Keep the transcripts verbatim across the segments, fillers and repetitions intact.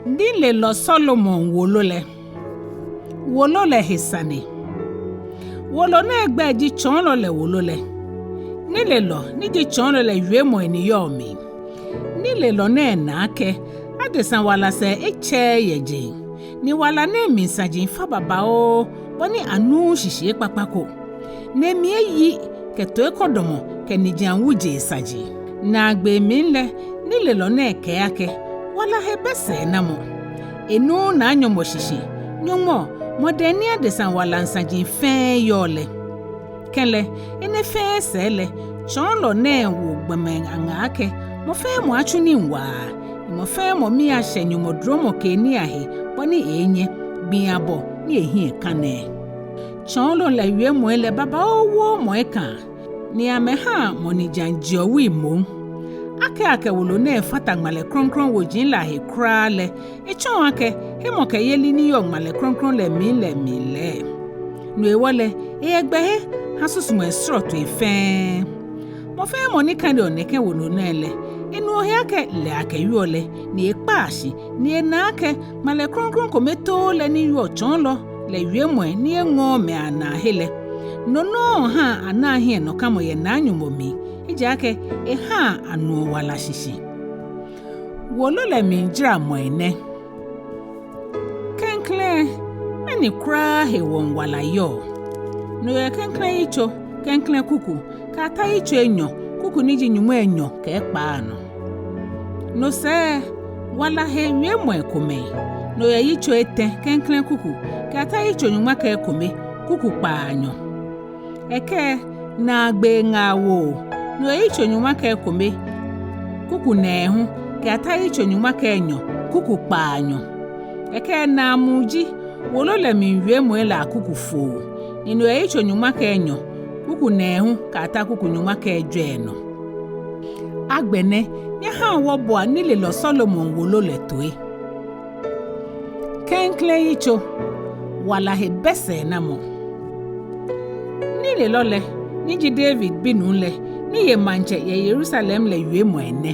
Nilelɔ Solomon wolo lɛ. Wolo lɛ he sane. Wolo nɛɛ gbɛi ji Tsɔɔlɔ lɛ Wolo lɛ. Nilelɔ ni ji tsɔɔlɔ lɛ wiemɔi ni yɔɔ mli. Nilelɔ nɛɛ na akɛ adesa wala sɛɛ etsɛɛɛ yɛ jeŋ, ni wala nɛɛ mli saji fa babaoo, bɔ ni anuuu shishi ekpakpa ko. Ni emli eyi kɛ toikɔdɔmɔ kɛ nijiaŋ wujee saji. Naagbee mli lɛ, nilelɔ nɛɛ kɛɛ akɛ, wala he bɛ sɛɛnamɔ. Enuuu Naa Nyɔŋmɔ shishi, Nyɔŋmɔ, mɔ dɛŋ ni adesa wala saji fɛɛ yɔɔ lɛ. Kɛlɛ, enɛ fɛɛ sɛɛ lɛ, tsɔɔlɔ nɛɛ wo gbɔmɛi aŋaa akɛ, mɔ fɛɛ mɔ atsu nii waa, ni mɔ fɛɛ mɔ mii ashɛ Nyɔŋmɔ duromɔ keenii ahe, bɔ ni eeenyɛ, gbii abɔ ni ehiɛ kã nɛɛ. Tsɔɔlɔ lɛ wiemɔi lɛ babaoo wooo mɔ ekãa, ni amɛhaa mɔ nijiaŋ jeɔ wui moŋ. Akɛɛ akɛ wolo nɛɛ fata ŋmalɛ krɔŋkrɔŋ woji lɛ ahe kwraa lɛ, etsɔɔ akɛ hemɔkɛyeli ni yɔɔ ŋmalɛ krɔŋkrɔŋ lɛ mli lɛ mli lɛɛ. No hewɔ lɛ, eyɛ gbɛhe ha susumɔi srɔtoi fɛɛ. Mɔ fɛɛ mɔ ni kaneɔ nɛkɛ wolo nɛɛ lɛ, enuɔ he akɛ lɛ akɛwieɔ lɛ, ni ekpaa shi, ni ena akɛ ŋmalɛ krɔŋkrɔŋ kome too lɛ ni yɔɔ tsɔɔlɔ lɛ wiemɔi ni eŋɔɔɔ mɛi anaa he lɛ, no nɔŋŋ haa anaa hiɛnɔkamɔ yɛ Naa Nyɔŋmɔ mli, ejaakɛ ehaa anuɔ wala shishi. Wolo lɛ mlijaramɔi nɛ. Klɛŋklɛŋ, mɛni kwraa hewɔ wala yɔɔ? No yɛ klɛŋklɛŋ yitso, klɛŋklɛŋ kuku, kɛyata yitso enyɔ, kuku ni ji nyɔŋmai enyɔ kɛ ekpaa nɔ. No sɛɛ, wala he wiemɔi komɛi. No yɛ yitso etɛ, klɛŋklɛŋ kuku, kɛyata yitso nyɔŋma kɛ ekome, kuku kpaanyɔ. Ekɛ naagbee ŋaawoo, no yɛ yitso nyɔŋma kɛ ekome, kuku nɛɛhu, kɛyata yitso nyɔŋma kɛ enyɔ, kuku kpaanyɔ. Ekɛ naamuji, wolo lɛ mli wiemɔi lɛ akukufoo, ni no yɛ yitso nyɔŋma kɛ enyɔ, kuku nɛɛhu kɛyata kuku nyɔŋma kɛ ejwɛ nɔ. Agbɛnɛ, nyɛhaa wɔboa nilelɔ Solomon wolo lɛ toi. Klɛŋklɛŋ yitso, wala he bɛ sɛɛnamɔ. Nilelɔ lɛ, ni ji David binuu lɛ, ni ye maŋtsɛ yɛ Yerusalem lɛ wiemɔi nɛ.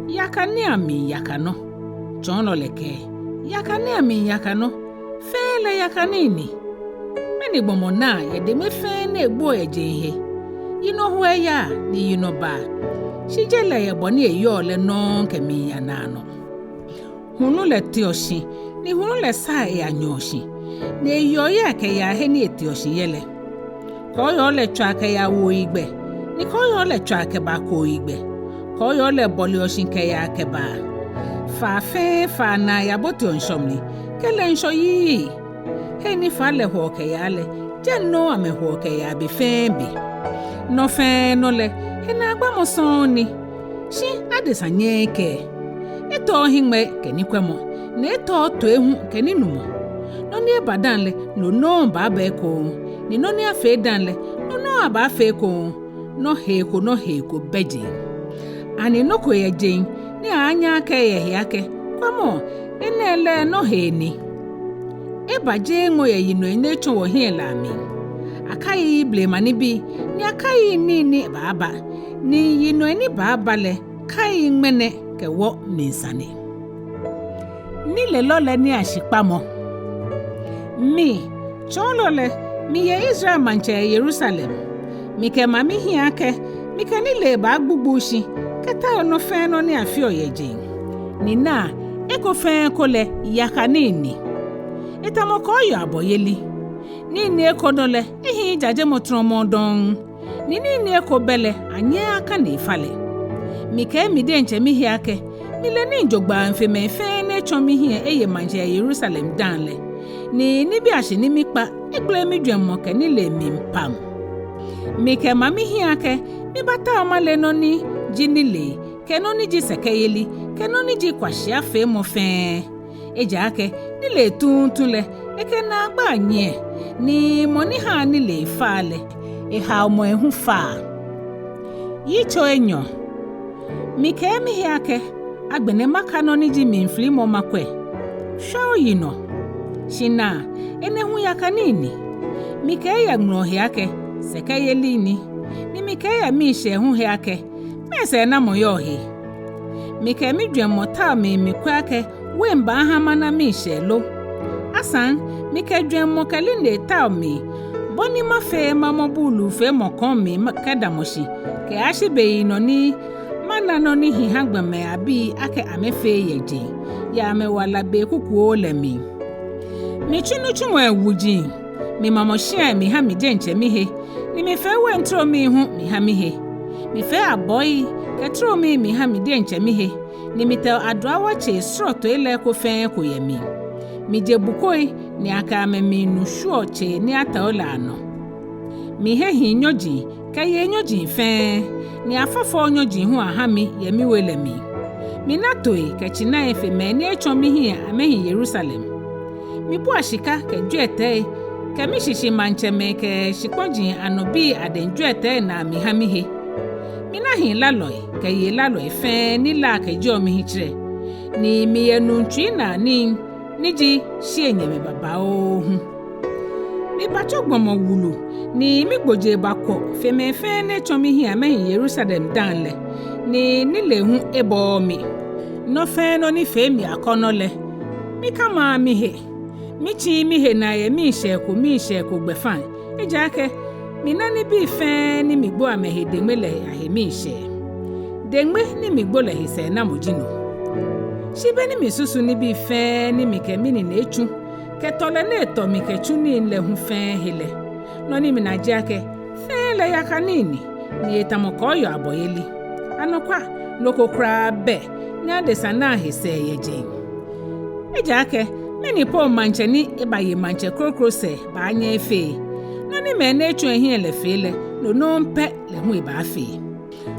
Yaka nii amli yaka nɔ, tsɔɔlɔ lɛ kɛɛ, yaka nii amli yaka nɔ, fɛɛ lɛ yaka nii ni. Mɛni gbɔmɔ naa yɛ deŋme fɛɛ ni egboɔ yɛ jeŋ he? Yinɔ hoɔ eyaa, ni yinɔ baa. Shi je lɛ yɛ bɔ ni eyɔɔ lɛ nɔŋŋ kɛmiiya naanɔ. Hulu lɛ teɔ shi, ni hulu lɛ saa eyanyɔɔ shi, ni eyeɔ yɛɛ kɛyaa he ni eteɔ shi yɛ lɛ. Kɔɔyɔɔ lɛ tswaa kɛyaa wuoyigbɛ, ni kɔɔyɔɔ lɛ tswaa kɛbaa kooyigbɛ. Kɔɔyɔɔ lɛ bɔleɔ shi kɛyaa kɛbaa. Faa fɛɛ faa naa yaboteɔ ŋshɔ mli, kɛlɛ ŋshɔ yiii. Hei ni faa lɛ hoɔ kɛyaa lɛ, jɛi nɔŋŋ amɛhoɔ kɛyaa be fɛɛ be. Nɔ fɛɛ nɔ lɛ, he naagbamɔ sɔŋŋ ni. Shi adesa nyɛɛɛ ekɛɛ. Etɔɔɔ hiŋmɛi kɛ nikwɛmɔ, ni etɔɔɔ toi hu kɛ ninumɔ. Nɔ ni eba dã lɛ, no nɔŋŋ baaba ekoŋŋ, ni nɔ ni afee dã lɛ, no nɔŋŋ abaafee ekoŋŋ. Nɔ hee ko nɔ hee ko bɛ jeŋ. Ani nɔ ko yɛ jeŋ ni aaanyɛ akɛɛ yɛ he akɛ, kwɛmɔ, enɛ lɛ nɔ hee ni? Eba jeeŋmɔ yɛ yinɔi ni etsɔ wɔhiɛ lɛ amli. Akaiii blema nibii, ni akaiii nii ni baaba, ni yinɔi ni baaba lɛ kaiii ŋmɛnɛ kɛ wɔ mli sane. Nilelɔ lɛ niiashikpamɔ. Mi, tsɔɔlɔ lɛ, miyɛ Israel maŋtsɛ yɛ Yerusalem. Mikɛma mihiɛ akɛ, mikɛ nilee baagbugbu shi kɛtao nɔ fɛɛ nɔ ni afeɔ yɛ jeŋ. Ni naa, eko fɛɛ eko lɛ yaka nii ni. Etamɔ kɔɔyɔɔ abɔyeli. Nii ni eko nɔ lɛ, ehiii jajemɔ trɔmɔɔ dɔŋŋ. Ni nii ni eko bɛ lɛ, anyɛɛɛ akane efalɛ. Mikɛɛ mi diɛŋtsɛ mihe akɛ, mile nii jogbaŋŋ fe mɛi fɛɛ ni etsɔ mihiɛ eye maŋtsɛ yɛ Yerusalem dã lɛ. Ni nibii ashi ni mikpa egbele mijwɛŋmɔ kɛ nilee mli pam. Mikɛma mihiɛ akɛ, mibaatao male nɔ ni ji nilee, kɛ nɔ ni ji sɛkɛyeli, kɛ nɔ ni ji kwashiafeemɔ fɛɛ. Ejaakɛ nilee tuuntu lɛ, ekɛ naagba nyiɛ, ni mɔ ni haa nilee faa lɛ, ehaomɔi hu faa. Yitso enyɔ. Mikɛɛ mihe akɛ, agbɛnɛ maka nɔ ni ji mlifilimɔ makwɛ. Shwɛɔ yinɔ. Shi naa, enɛ hu yaka nii ni. Mikɛɛ yɛ ŋmlɔ he akɛ, sɛkɛyeli ni. Ni mikɛɛ yɛ miishɛɛ hu he akɛ, mɛɛ sɛɛnamɔ yɔɔ he? Mikɛ mijwɛŋmɔ tao mli mikwɛ akɛ, Wein baaha mana miishɛɛ lo? Asaŋ, mikɛ jwɛŋmɔ kɛ nilee tao mli bɔ ni mafee mamɔ buulufeemɔ koŋ mli kɛdamɔ shi kɛyashi beyinɔ ni mana nɔ ni hi ha gbɔmɛi abii akɛ amɛfee yɛ jeŋ, yɛ amɛwala be kukuoo lɛ mli. Mitsu nitsumɔi wuji, mimamɔ shiai miha mi diɛŋtsɛ mihe, ni mifee wein tromi hu miha mihe. Mifee abɔi kɛ tromi miha mi diɛŋtsɛ mihe, ni mitɛo aduawa tsei srɔtoi lɛ eko fɛɛ eko yɛ mli. Mije bukoi ni akɛ amɛmiinu shwuɔ tsei ni atɛo lɛ anɔ. Mihe hii nyɔji kɛ yei nyɔji fɛɛ, ni afɔfɔɔ nyɔji hu aha mi yɛ miwe lɛ mli. Mina tooi kɛ tsinai fe mɛi ni etsɔ mihiɛ amɛhi Yerusalem. Mibua shika kɛ jwiɛtɛi kɛ mishishi maŋtsɛmɛi kɛ shikpɔji anɔ bii adɛŋ jwiɛtɛi naa miha mihe. Mina hii lalɔi kɛ yei lalɔi fɛɛ ni laa kɛjɛɔ mihiɛtserɛ, ni miyɛ nuu tsui naa nii ni ji shieŋnyɛmɛi babaoo hu. Mibatsɔ gbɔmɔ wulu, ni migbojee bakwɔ fe mɛi fɛɛ ni etsɔ mihiɛ amɛhi Yerusalem daaŋ lɛ, ni nilee hu ebɔɔɔ mi. Nɔ fɛɛ nɔ ni fee mi akɔnɔ lɛ, mikamaaa mihe. Mitsiii mihe naa yɛ miishɛɛ ko miishɛɛ ko gbɛfaŋ, ejaakɛ mina nibii fɛɛ ni migbo amɛhe deŋme lɛ ahe miishɛɛ. Deŋme ni migbo lɛ he sɛɛnamɔ ji no. Shi be ni misusu nibii fɛɛ ni mikɛ minine etsu, kɛ tɔlɛ ni etɔ mi kɛtsu nii lɛ hu fɛɛ he lɛ, nɔ ni mina ji akɛ fɛɛ lɛ yaka nii ni, ni etamɔ kɔɔyɔɔ abɔyeli. Anɔkwa, nɔ ko kwraa bɛ ni adesa naa he sɛɛ yɛ jeŋ. Ejaakɛ mɛni po maŋtsɛ ni ebaye maŋtsɛ kroko sɛɛ baanyɛ efee? Nɔ ni mɛi ni etsu ehiɛ lɛ fee lɛ, no nɔŋŋ pɛ lɛ hu ebaafee.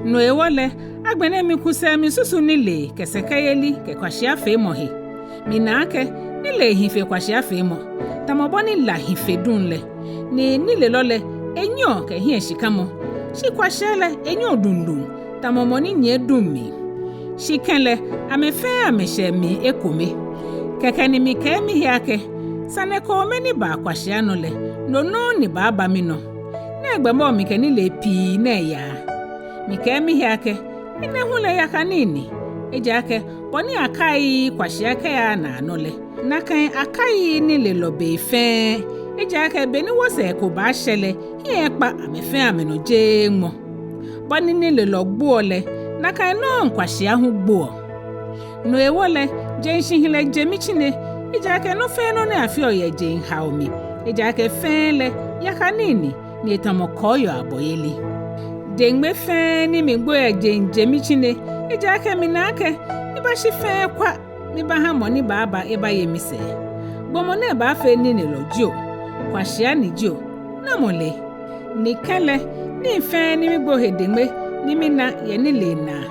No hewɔ lɛ, agbɛnɛ miku sɛɛ misusu nilee kɛ sɛkɛyeli kɛ kwashiafeemɔ he. Mina akɛ nilee hi fe kwashiafeemɔ, tamɔ bɔ ni la hi fe duŋ lɛ. Ni nilelɔ lɛ, enyiɛɔ kɛ hiɛshikamɔ, shi kwashia lɛ, enyiɛɔ dunduŋ, tamɔ mɔ ni nyiɛ duŋ mli. Shi kɛlɛ, amɛ fɛɛ amɛshɛɛ mli ekome. Kɛkɛ ni mikɛɛ mihe akɛ, sane kome ni baa kwashia nɔ lɛ, no nɔŋŋ ni baaba minɔ. Nɛgbɛ mɔ mikɛ nilee pii nɛɛ yaa? Mikɛɛ mihe akɛ, enɛ hu lɛ yaka nii ni, ejaakɛ bɔ ni akaiii kwashia kɛyaa naanɔ lɛ, nakai akaiii nilelɔ be fɛɛ, ejaakɛ be ni wɔsɛɛ ko baashɛ lɛ, hiɛ ekpa amɛ fɛɛ amɛnɔ jeeŋmɔ. Bɔ ni nilelɔ gboɔ lɛ, nakai nɔŋŋ kwashia hu gboɔ. No hewɔ lɛ, jeŋ shihilɛ je mitsine, ejaakɛ nɔ fɛɛ nɔ ni afeɔ yɛ jeŋ hao mi, ejaakɛ fɛɛ lɛ yaka nii ni, ni etamɔ kɔɔyɔɔ abɔyeli. Deŋme fɛɛ ni migbo yɛ jeŋ je mitsine, ejaakɛ mina akɛ mibaashi fɛɛ kwa mibaaha mɔ ni baaba ebaye misɛɛ. Gbɔmɔ nɛɛ baafee nilelɔ jio, kwashia ni jio, namɔ le? Ni kɛlɛ, nii fɛɛ ni migbo he deŋme ni mina yɛ nilee naa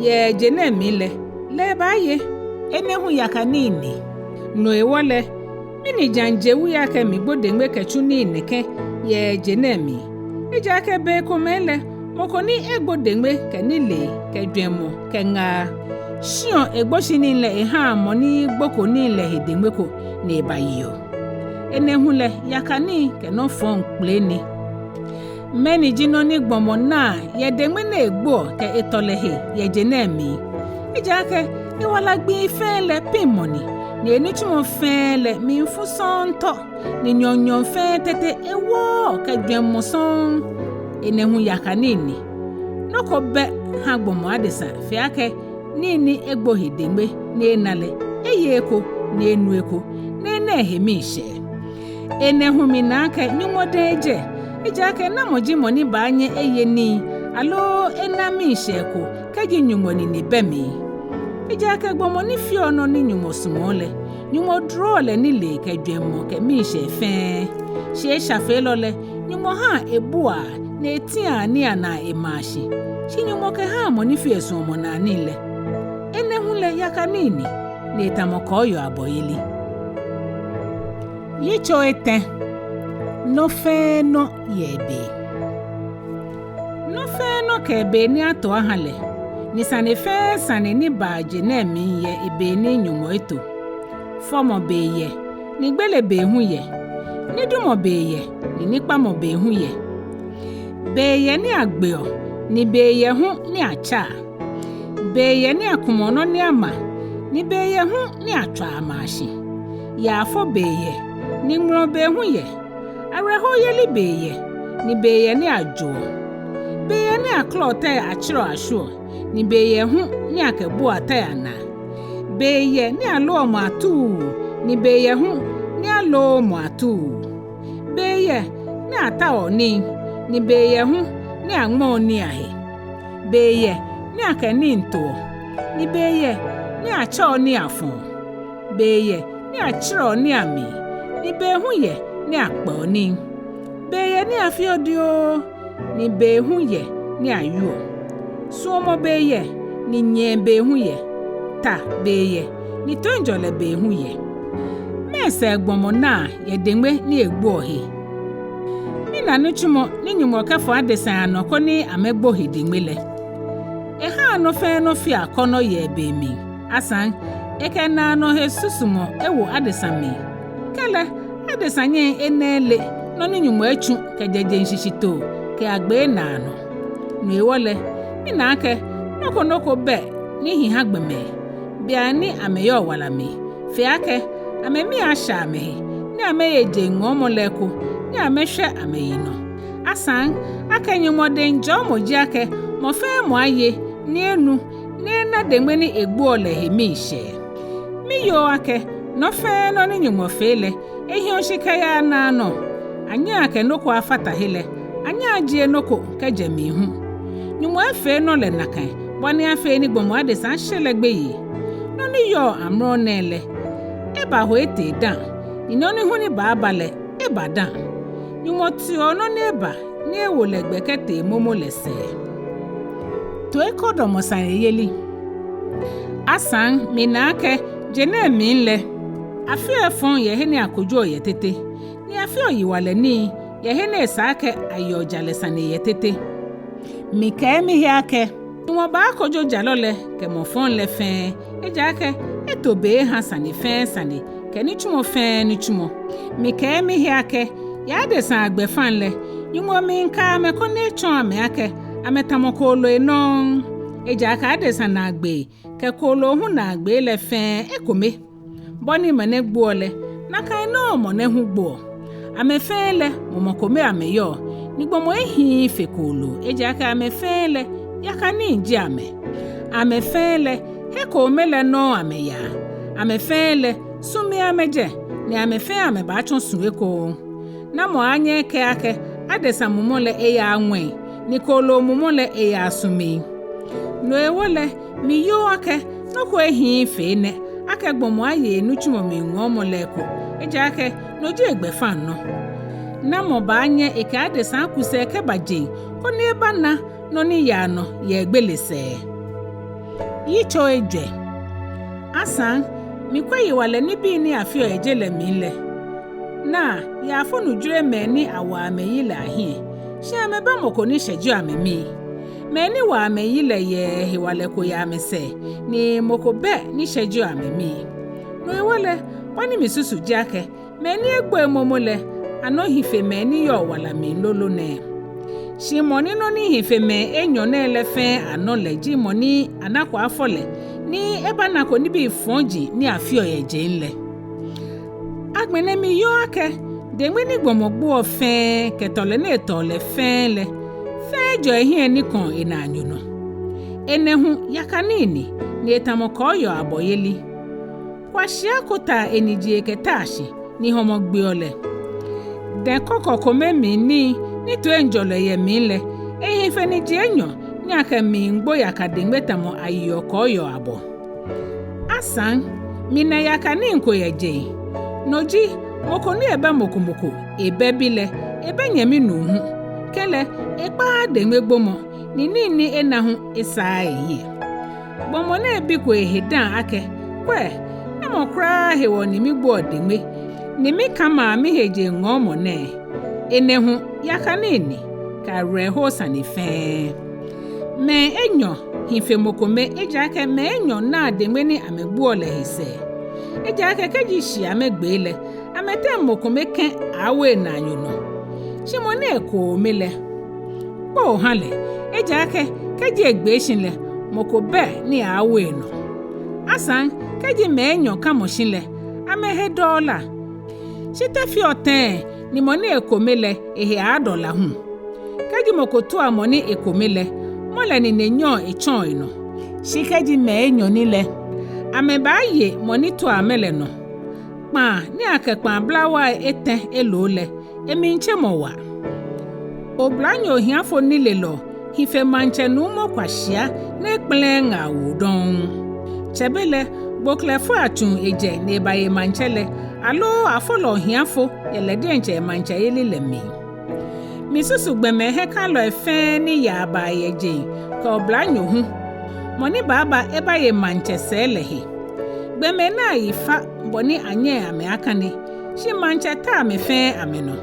yɛ je nɛɛ mli lɛ, lɛ ebaaye. Enɛ hu yaka nii ni. No hewɔ lɛ, minijiaŋ je wui akɛ migbo deŋme kɛtsu nii nɛkɛ yɛ je nɛɛ mli. Ejaakɛ bei komɛi lɛ, mɔ ko ni egbo deŋme kɛ nilee kɛ jwɛŋmɔ kɛ ŋaa, shiɔ egboshinii lɛ ehaa mɔ ni gboko nii lɛ he deŋme ko ni ebayeɔ. Enɛ hu lɛ yaka nii kɛ nɔ fɔŋ kpele ni. Mɛni ji nɔ ni gbɔmɔ naa yɛ deŋme ni egboɔ kɛ etɔlɛ he yɛ je nɛɛ mli? Ejaakɛ ewala gbii fɛɛ lɛ piŋmɔ ni, ni enitsumɔ fɛɛ lɛ mlifu sɔŋŋ tɔ, ni nyɔɔŋnyɔɔŋ fɛɛ tete ewɔɔɔ kɛ jwɛŋmɔ sɔŋŋ. Enɛ hu yaka nii ni. Nɔ ko bɛ ha gbɔmɔ adesa fe akɛ nii ni egbo he deŋme ni ena lɛ, eye eko ni enu eko, ni ena ehe miishɛɛ. Enɛ hu mina akɛ Nyɔŋmɔ dɛŋ ejɛ, ejaakɛ namɔ ji mɔ ni baanyɛ eye nii aloo ena miishɛɛ ko kɛji Nyɔŋmɔ nine bɛ mli? Ejaakɛ gbɔmɔ ni feɔ nɔ ni Nyɔŋmɔ sumɔɔ lɛ, Nyɔŋmɔ duroɔ lɛ nilee kɛ jwɛŋmɔ kɛ miishɛɛ fɛɛ. Shi eshafeelɔ lɛ, Nyɔŋmɔ haa ebuaa ni etiaa nii anaa emaa shi. Shi Nyɔŋmɔ kɛhaa mɔ ni feɔ esuɔmɔnaa nii lɛ. Enɛ hu lɛ yaka nii ni, ni etamɔ kɔɔyɔɔ abɔyeli. Yitso etɛ. Nɔ fɛɛ nɔ yɛ ebe. Nɔ fɛɛ nɔ kɛ ebe ni ato aha lɛ, ni sane fɛɛ sane ni baa je nɛɛ mli yɛ ebe ni Nyɔŋmɔ eto. Fɔmɔ be yɛ, ni gbele be hu yɛ. Nidumɔ be yɛ, ni nikpamɔ be hu yɛ. Be yɛ ni agbeɔ, ni be yɛ hu ni atsaa. Be yɛ ni akumɔɔ nɔ ni ama, ni be yɛ hu ni atswaa amɛ ashi. Yaafo be yɛ, ni ŋmɔlɔ be hu yɛ. Awerɛhoyeli be yɛ, ni be yɛ ni ajoɔ. Be yɛ ni akɔlɔɔ tɛi atserɛɔ ashwieɔ, ni be yɛ hu ni akɛbuaa tɛi anaa. Be yɛ ni aloɔ mɔ atuu, ni be yɛ hu ni alooo mɔ atuu. Be yɛ ni ataoɔ nii, ni be yɛ hu ni aŋmɛɔ nii ahe. Be yɛ ni akɛ nii toɔ, ni be yɛ ni atsɛɔ nii afɔɔ. Be yɛ ni atserɛɔ nii amli, ni be hu yɛ ni akpɛɔ nii. Be yɛ ni afeɔ dioo, ni be hu yɛ ni awieɔ. Suɔmɔ be yɛ, ni nyɛɛ be hu yɛ. Ta be yɛ, ni toiŋjɔlɛ be hu yɛ. Mɛɛ sɛɛ gbɔmɔ naa yɛ deŋme ni egboɔ he? Mina nitsumɔ ni Nyɔŋmɔ kɛfɔ adesai anɔ koni amɛgbo he deŋme lɛ. Ehaa nɔ fɛɛ nɔ feɔ akɔnɔ yɛ ebe mli. Asaŋ, ekɛ naanɔ he susumɔ ewo adesa mli. Kɛlɛ, adesa nyɛŋ ena ele nɔ ni Nyɔŋmɔ etsu kɛjɛ jeŋ shishitoo kɛyagbe naanɔ. No hewɔ lɛ, mina akɛ nɔ ko nɔ ko bɛ ni hi ha gbɔmɛi, beiaŋ ni amɛyɔɔ wala mli, fe akɛ amɛmii ashɛ amɛhe, ni amɛye jeŋ ŋɔɔmɔ lɛ eko, ni amɛshwɛ amɛyi nɔ. Asaŋ, akɛ Nyɔŋmɔ dɛŋ jɔɔmɔ ji akɛ mɔ fɛɛ mɔ aye, ni enu, ni ena deŋme ni egboɔ lɛ he miishɛɛ. Miyoo akɛ nɔ fɛɛ nɔ ni Nyɔŋmɔ fee lɛ, ehiɔ shi kɛyaa naanɔ. Anyɛŋ akɛ nɔ ko afata he lɛ, anyɛŋ ajie nɔ ko kɛjɛ mli hu. Nyɔŋmɔ efee nɔ lɛ nakai, bɔ ni afee ni gbɔmɔ adesa ashe lɛ gbeyei. Nɔ ni yɔɔ amrɔ nɛɛ lɛ, ebaho etee dã, ni nɔ ni hu ni baaba lɛ, eba dã. Nyɔŋmɔ tiuɔ nɔ ni eba, ni ewo lɛ gbɛ kɛtee momo lɛ sɛɛ. Toikɔdɔmɔ saneyeli. Asaŋ, mina akɛ je nɛɛ mli lɛ, afeɔ efɔŋ yɛ he ni akojoɔ yɛ tete, ni afeɔ yiwalɛ nii yɛ he ni esa akɛ ayeɔ jalɛ sane yɛ tete. Mikɛɛ mihe akɛ, Nyɔŋmɔ baakojo jalɔ lɛ kɛ mɔ fɔŋ lɛ fɛɛ, ejaakɛ eto be eha sane fɛɛ sane kɛ nitsumɔ fɛɛ nitsumɔ. Mikɛɛ mihe akɛ, yɛ adesa agbɛfaŋ lɛ, Nyɔŋmɔ miika amɛ koni etsɔɔ amɛ akɛ amɛtamɔ kooloi nɔŋŋ. Ejaakɛ adesa naagbee kɛ kooloo hu naagbee lɛ fɛɛ ekome. Bɔ ni mɔ nɛ gboɔ lɛ, nakai nɔŋŋ mɔ nɛ hu gboɔ. Amɛ fɛɛ lɛ, mumɔ kome amɛyɔɔ, ni gbɔmɔ ehiii fe kooloo, ejaakɛ amɛ fɛɛ lɛ, yakanii ji amɛ. Amɛ fɛɛ lɛ, he kome lɛ nɔŋŋ amɛyaa. Amɛ fɛɛ lɛ, su mli amɛjɛ, ni amɛ fɛɛ amɛbaatsɔ su ekoŋŋ. Namɔ aaanyɛ ekɛɛ akɛ adesa mumɔ lɛ eyaaa ŋwɛi, ni kooloo mumɔ lɛ eyaaa su mli? No hewɔ lɛ, miyoo akɛ nɔ ko ehiii fe enɛ, akɛ gbɔmɔ aye enitsumɔ mli ŋɔɔmɔ lɛ eko, ejaakɛ no ji egbɛfaŋnɔ. Namɔ baanyɛ ekɛ adesa aku sɛɛ kɛba jeŋ, koni ebana nɔ ni yaa nɔ yɛ egbele sɛɛ? Yitso ejwɛ. Asaŋ, mikwɛ yiwalɛ nibii ni afeɔ yɛ je lɛ mli lɛ. Naa, yaafonu jwere mɛi ni awa amɛyi lɛ ahiɛ, shi amɛbɛ mɔ ko ni shɛjeɔ amɛmii. Mɛi ni wa amɛyi lɛ yɛ hewalɛ ko yɛ amɛsɛɛ, ni mɔ ko bɛ ni shɛjeɔ amɛmii. No hewɔ lɛ, bɔ ni misusu ji akɛ, mɛi ni egboi momo lɛ, anɔ hi fe mɛi ni yɔɔ wala mli lolo nɛɛ. Shi mɔ ni nɔ ni hi fe mɛi enyɔ nɛɛ lɛ fɛɛ anɔ lɛ ji mɔ ni anako afɔ lɛ, ni ebanako nibii fɔji ni afeɔ yɛ jeŋ lɛ. Agbɛnɛ miyoo akɛ, deŋme ni gbɔmɔ gboɔ fɛɛ, kɛ tɔlɛ ni etɔɔ lɛ fɛɛ lɛ, fɛɛ jɛɔ ehiɛ ni kɔɔ enaanyo nɔ. Enɛ hu yakanii ni, ni etamɔ kɔɔyɔɔ abɔyeli. Kwashia kotaa eniji ekɛtaa shi, ni hɔmɔ gbeɔ lɛ. Dɛŋ kɔkɔ kome mli nii ni toiŋjɔlɛ yɛ mli lɛ, ehi fe niji enyɔ ni akɛ mligbo yaka deŋme tamɔ ayeɔ kɔɔyɔɔ abɔ. Asaŋ, mina yakanii ko yɛ jeŋ. No ji, mɔ ko ni ebɛ mɔ ko mɔ ko ebɛ bi lɛ, ebɛ nyɛmi nuu hu. Kɛlɛ, ekpaaa deŋmegbomɔ, ni nii ni ena hu esaaa ehiɛ. Gbɔmɔ nɛɛ biko ehe dã akɛ, kwɛ, namɔ kwraa hewɔ ni migboɔ deŋme, ni mikamaa mihe jeŋ ŋɔɔmɔ nɛɛ? Enɛ hu yakanii ni, kɛ awerɛho sane fɛɛ. Mɛi enyɔ hi fe mɔ kome, ejaakɛ mɛi enyɔ naa deŋme ni amɛgboɔ lɛ he sɛɛ. Ejaakɛ kɛji shi amɛgbee lɛ, amɛteŋ mɔ kome kɛ̃ aaawo enaanyo nɔ. Shi mɔ ni ekoome lɛ, kpoo ha lɛ, ejaakɛ kɛji egbee shi lɛ, mɔ ko bɛ ni aaawo enɔ. Asaŋ kɛji mɛi enyɔ kamɔ shi lɛ, amɛhe dɔɔ la? Shi te feɔ tɛŋŋ ni mɔ ni ekome lɛ ehe aaadɔ la hu? Kɛji mɔ ko tua mɔ ni ekome lɛ, mɔ lɛ nine nyɛɔ etsɔɔ enɔ. Shi kɛji mɛi enyɔ ni lɛ, amɛbaaye mɔ ni tua amɛ lɛ nɔ. Kpãa ni akɛ kpãa blawai etɛ elo lɛ, emlitsemɔ wa. Oblanyo ohiafo nilelɔ hi fe maŋtsɛ nuumo kwashia ni ekpɛlɛɛɛ ŋaawoo dɔŋŋ. Tsɛbelɛ gboklɛfoi atsuŋ ejɛ ni ebaye maŋtsɛ lɛ, aloo afolɔ ohiafo yɛ lɛ diɛŋtsɛ emaŋtsɛyeli lɛ mli. Misusu gbɔmɛi hiɛkalɔi fɛɛ ni yaa baa yɛ jeŋ kɛ oblanyo hu, mɔ ni baaba ebaye maŋtsɛ sɛɛ lɛ he. Gbɔmɛi nɛɛ ayi fa bɔ ni anyɛŋ amɛ akane, shi maŋtsɛ ta amɛ fɛɛ amɛnɔ.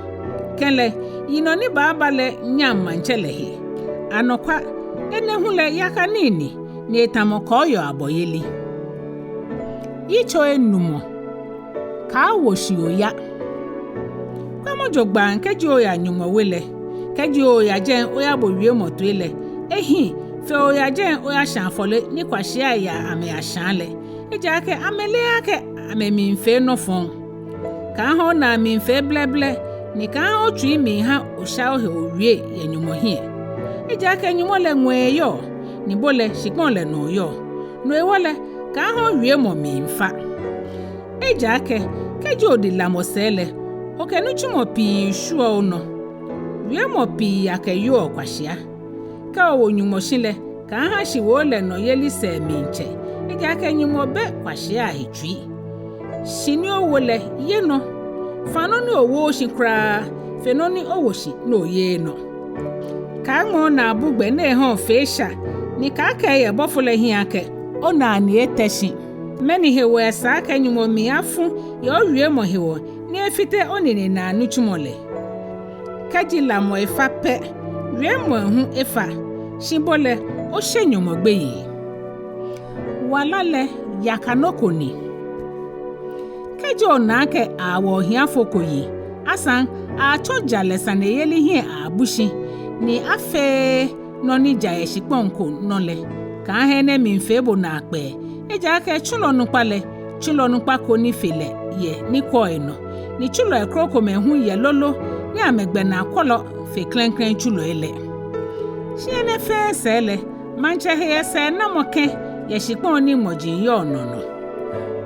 Kɛlɛ, yinɔ ni baaba lɛ nyaŋ maŋtsɛ lɛ he. Anɔkwa, enɛ hu lɛ yaka nii ni, ni etamɔ kɔɔyɔɔ abɔyeli. Yitso enumɔ. Kaawo shi oya. Kwɛmɔ jogbaŋŋ kɛji oya Nyɔŋmɔ we lɛ. Kɛji oya jɛi oyabo wiemɔ toi lɛ, ehi fe oya jɛi oyashã afɔle ni kwashiai yaa amɛyashãa lɛ. Ejaakɛ amɛleee akɛ amɛmiifee nɔ fɔŋ. Kaaha onaa miifee blɛblɛ, ni kaaha otsui miiha osha ohe owie yɛ Nyɔŋmɔ hiɛ. Ejaakɛ Nyɔŋmɔ lɛ ŋwɛi eyɔɔ, ni bo lɛ shikpɔŋ lɛ nɔ oyɔɔ. No hewɔ lɛ, kaaha owiemɔ miifa. Ejaakɛ kɛji odi lamɔ sɛɛ lɛ, okɛ nitsumɔ pii shwieɔ onɔ. Wiemɔ pii akɛyoɔ kwashia. Kɛ owo Nyɔŋmɔ shi lɛ, kaaha shiwoo lɛ nɔyeli sɛɛ miitsɛ, ejaakɛ Nyɔŋmɔ bɛ kwashiai ahe tsui. Shi ni owo lɛ, ye nɔ. Faa nɔ ni owooo shi kwraa fe nɔ ni owo shi ni oyeee nɔ. Kaaŋmɛɛ onaabu gbɛ ni eha ofee esha, ni kaakɛɛ yɛ bɔfo lɛ hiɛ akɛ, onaa ni etɛ shi. Mɛni hewɔ esa akɛ Nyɔŋmɔ mli afu yɛ owiemɔ hewɔ ni efite oninenaa nitsumɔ lɛ? Kɛji lamɔ efa pɛ, wiemɔi hu efa, shi bo lɛ oshe Nyɔŋmɔ gbeyei. Wala lɛ yaka nɔ ko ni. Kɛji ona akɛ awo ohiafo ko yi, asaŋ atsɔ jalɛ saneyeli hiɛ abu shi, ni afee nɔ ni ja yɛ shikpɔŋ ko nɔ lɛ, kaaha enɛ miifee bo naakpɛɛ. Ejaakɛ tsulɔ nukpa lɛ, tsulɔ nukpa ko ni fe lɛ yɛ ni kwɛɔ enɔ, ni tsulɔi krokomɛi hu yɛ lolo ni amɛgbɛnaa kwɔlɔ fe klɛŋklɛŋ tsulɔi lɛ. Shi enɛ fɛɛ sɛɛ lɛ, maŋtsɛ he yɛ sɛɛnamɔ kɛ̃ yɛ shikpɔŋ ni ŋmɔji yɔɔ nɔ nɔ.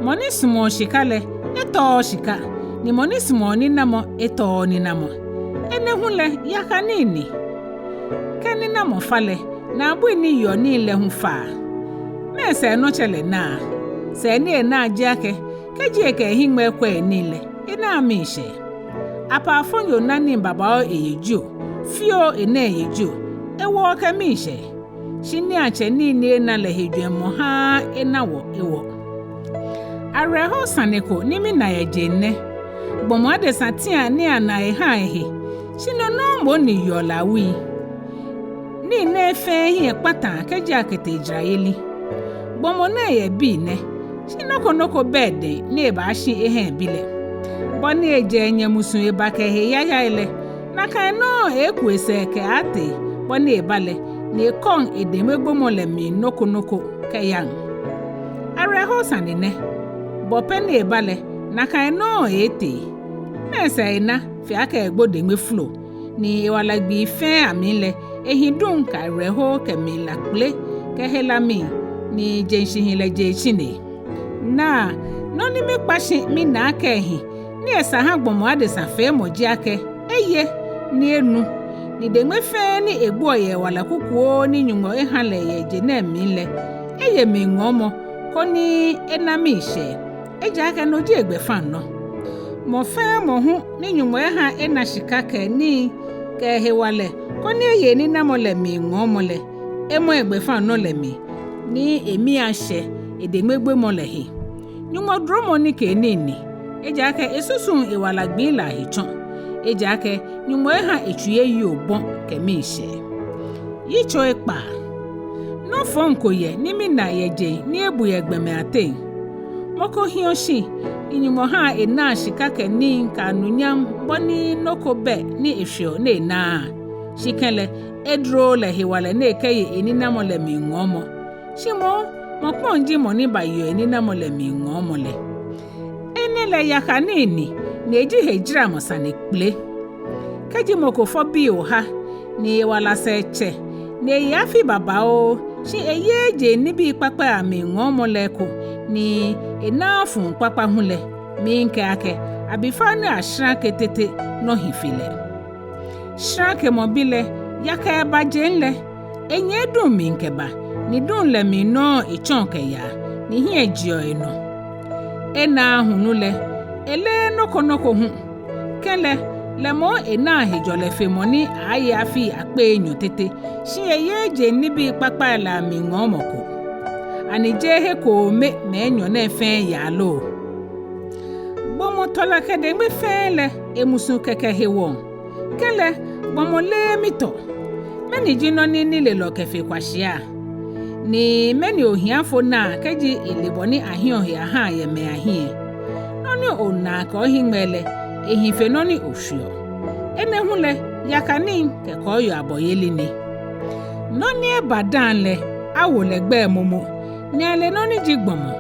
Mɔ ni sumɔɔ shika lɛ, etɔɔɔ shika, ni mɔ ni sumɔɔ ninamɔ, etɔɔɔ ninamɔ. Enɛ hu lɛ yaka nii ni. Kɛ ninamɔ fa lɛ, naabui ni yeɔ nii lɛ hu faa. Mɛɛ sɛɛ nɔtsɛ lɛ naa? Sɛɛ ni enaa ji akɛ, kɛji ekɛ ehiŋmɛi kwɛ enii lɛ, enaaa miishɛɛ. Apaafonyo na nii babaoo eye jio, fioo ena eye jio, ewɔɔ kɛ miishɛɛ. Shi niiatsɛ nii ni ena lɛ he jwɛŋmɔ haaa ena wɔ ewɔ. Awerɛho sane ko ni mina yɛ jeŋ nɛ. Gbɔmɔ adesa tiaa ni anaa ehaa ehe, shi no nɔŋŋ moŋ ni yeɔ lɛ awui. Nii nɛɛ fɛɛ hiɛ kpataa kɛji akɛtee jarayeli. Gbɔmɔ nɛɛ yɛ bii nɛ, shi nɔ ko nɔ ko bɛ edɛŋ ni ebaashi eha ebi lɛ. Bɔ ni ejɛ enyɛ musuŋ eba kɛ ehe yayai lɛ, nakai nɔŋŋ eeku esɛɛ kɛaatee bɔ ni eba lɛ, ni ekɔŋ edeŋmegbomɔ lɛ mli nɔ ko nɔ ko kɛyaŋ. Awerɛho sane nɛ, bɔ pɛ ni eba lɛ, nakai nɔŋŋ eeetee. Mɛɛ sɛɛ ena fe akɛ egbo deŋme flo, ni ewala gbii fɛɛ amli lɛ, ehi duŋ kɛ awerɛho kɛ mlila kpele kɛ hela mli, ni jeŋ shihilɛ je etsine. Naa, nɔ ni mikpa shi mina akɛ ehi, ni esa ha gbɔmɔ adesa feemɔ ji akɛ, eye, ni enu, ni deŋme fɛɛ ni egboɔ yɛ ewala kukuoo ni Nyɔŋmɔ eha lɛ yɛ je nɛɛ mli lɛ, eye mliŋɔɔmɔ, koni ena miishɛɛ, ejaakɛ no ji egbɛfaŋnɔ. Mɔ fɛɛ mɔ hu ni Nyɔŋmɔ eha ena shika kɛ nii kɛ hewalɛ, koni eye eninamɔ lɛ mliŋɔɔmɔ lɛ, emɔ egbɛfaŋnɔ lɛ mli, ni emii ashɛ edeŋmegbomɔ lɛ he. Nyɔŋmɔ duromɔ nikeenii ni, ejaakɛ esusuŋ ewala gbii lɛ ahe tsɔ, ejaakɛ Nyɔŋmɔ eha etsui eyi obɔ kɛ miishɛɛ. Yitso ekpaa. Nɔ fɔŋ ko yɛ ni mina yɛ jeŋ ni ebu yɛ gbɔmɛi ateŋ. Mɔ ko hiɔ shi, ni Nyɔŋmɔ haa enaa shika kɛ nii kɛ anunyam bɔ ni nɔ ko bɛ ni eshweɔ ni enaaa. Shi kɛlɛ, edurooo lɛ hewalɛ ni ekɛye eninamɔ lɛ mliŋɔɔmɔ. Shi moŋ, mɔ kpɔŋ ji mɔ ni bayeɔ eninamɔ lɛ mli ŋɔɔmɔ lɛ. Enɛ lɛ yaka nii ni, ni eji hejaramɔ sane kpele. Kɛji mɔ ko fɔ bii oha, ni ewala sɛɛ tsɛ, ni eye afii babaoo, shi eyeee jeŋ nibii kpakpai amli ŋɔɔmɔ lɛ eko, ni enaaa fuu kpakpa hu lɛ, miikɛɛ akɛ, abifao ni ashrake tete nɔ hi fe lɛ. Shrakemɔ bi lɛ, yaka lɛ ba jeŋ lɛ, enyɛ duŋ mli kɛba, ni duŋ lɛ mli nɔŋŋ etsɔɔ kɛyaa, ni hiɛ jeɔ enɔ. Enaaa hulu lɛ, eleee nɔ ko nɔ ko hu. Kɛlɛ, lɛ moŋ enaa hejɔlɛ fe mɔ ni aaye afii akpei enyɔ tete, shi eyeee jeŋ nibii kpakpai lɛ amli ŋɔɔmɔ ko. Ani jeee he koome mɛi enyɔ nɛɛ fɛɛ yaa lo? Gbɔmɔtɔlɔ kɛ deŋme fɛɛ lɛ, emusu kɛkɛ hewɔ. Kɛlɛ, gbɔmɔ leee mitɔ. Mɛni ji nɔ ni nilelɔ kɛfe kwashia? Ni mɛni ohiafo naa kɛji ele bɔ ni ahiɔ he ahaa yɛ mɛi ahiɛ? Nɔ ni onaa kɛ ohiŋmɛi lɛ, ehi fe nɔ ni oshweɔ. Enɛ hu lɛ, yaka nii kɛ kɔɔyɔɔ abɔyeli ni. Nɔ ni eba daaŋ lɛ, awo lɛ gbɛi momo, ni ale nɔ ni ji gbɔmɔ.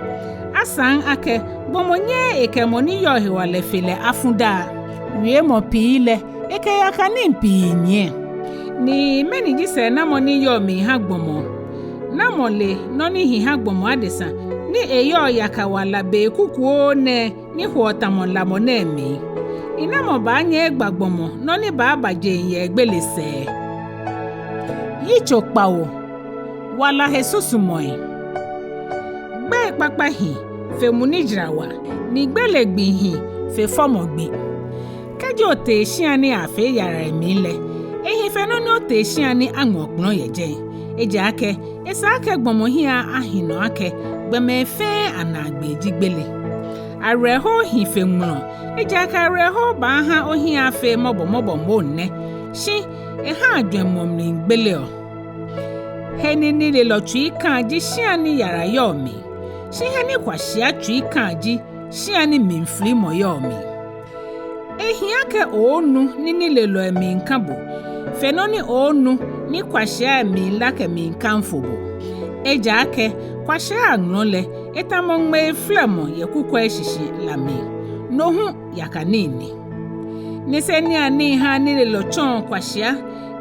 Asaŋ akɛ, gbɔmɔ nyɛɛɛ ekɛ mɔ ni yɔɔ hewalɛ fe lɛ afu daa. Wiemɔ pii lɛ, ekɛ yaka nii pii nyiɛ. Ni mɛni ji sɛɛnamɔ ni yɔɔ mli ha gbɔmɔ? Namɔ le nɔ ni hi ha gbɔmɔ adesa ni eyɔɔ yaka wala be kukuoo nɛɛ ni hoɔ tamɔ lamɔ nɛɛ mli? Ni namɔ baanyɛ egba gbɔmɔ nɔ ni baaba jeŋ yɛ egbele sɛɛ? Yitso kpawo. Wala he susumɔi. Gbɛi kpakpa hi fe mu ni jara wa, ni gbele gbi hi fe fɔmɔ gbi. Kɛji otee shia ni afee yara mli lɛ, ehi fe nɔ ni otee shia ni aŋɔ okplɔ yɛ jɛi. Ejaakɛ esa akɛ gbɔmɔ hiɛ ahi nɔ akɛ gbɔmɛi fɛɛ anaagbee ji gbele. Awerɛho hi fe ŋmlɔ, ejaakɛ awerɛho baaha ohiɛ afee mɔbɔmɔbɔ moŋ nɛ, shi ehaa jwɛŋmɔ mli gbeleɔ. He ni nilelɔ tsui kã ji shia ni yara yɔɔ mli, shi he ni kwashia tsui kã ji shia ni mliflimɔ yɔɔ mli. Ehi akɛ oonu ni nilelɔi miikã bo, fe nɔ ni oonu ni kwashiai miila kɛmiikafo bo. Ejaakɛ kwashia aŋmlɔ lɛ, etamɔ ŋmei flɛmɔ yɛ kukwɛi shishi la mli. No hu yaka nii ni. Niseniianii haa nilelɔ tsɔɔ kwashia,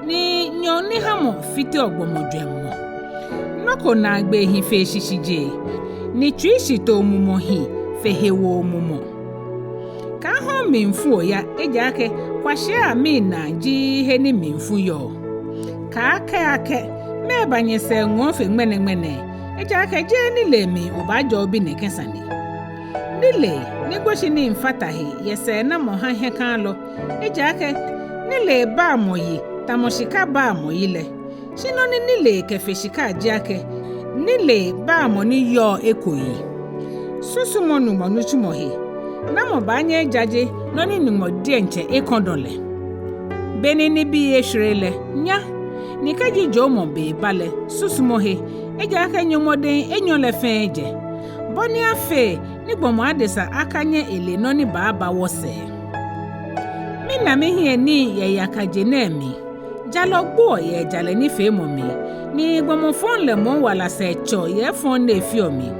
ni nyɔɔŋnihamɔ fiteɔ gbɔmɔ jwɛŋmɔ. Nɔ ko naagbee hi fe shishijee, ni tsuishitoo mumɔ hi fe hewoo mumɔ. Kaaha omlifu oya, ejaakɛ kwashiai aminaa ji he ni mlifu yɔɔ. Kaakɛɛ akɛ, mɛɛba nyɛsɛɛ ŋɔɔ fe ŋmɛnɛŋmɛnɛ, ejaakɛ jeee nilee mli obaajɛ obi nɛkɛ sane. Nilee ni gboshinii fata he yɛ sɛɛnamɔ ha hiɛkalɔ, ejaakɛ nilee baa mɔ yi tamɔ shika baa mɔ yi lɛ. Shi nɔ ni nilee kɛfe shika ji akɛ, nilee baa mɔ ni yɔɔ eko yi. Susumɔ Nyɔŋmɔ nitsumɔ he. Namɔ baanyɛ ejaje nɔ ni Nyɔŋmɔ diɛŋtsɛ ekɔdɔ lɛ? Beni nibii eshwere lɛ, nya, ni kɛji joomɔ be ba lɛ, susumɔ he, ejaakɛ Nyɔŋmɔ dɛŋ enyɔ lɛ fɛɛ jɛ. Bɔ ni afee ni gbɔmɔ adesa akanyɛ ele nɔ ni baaba wɔsɛɛ. Mina mihiɛ nii yɛ yaka je nɛɛ mli. Jalɔ gboɔ yɛ ejalɛ nifeemɔ mli, ni gbɔmɔ fɔŋ lɛ moŋ wala sɛɛ tsɛɔ yɛ efɔŋ ni efeɔ mli.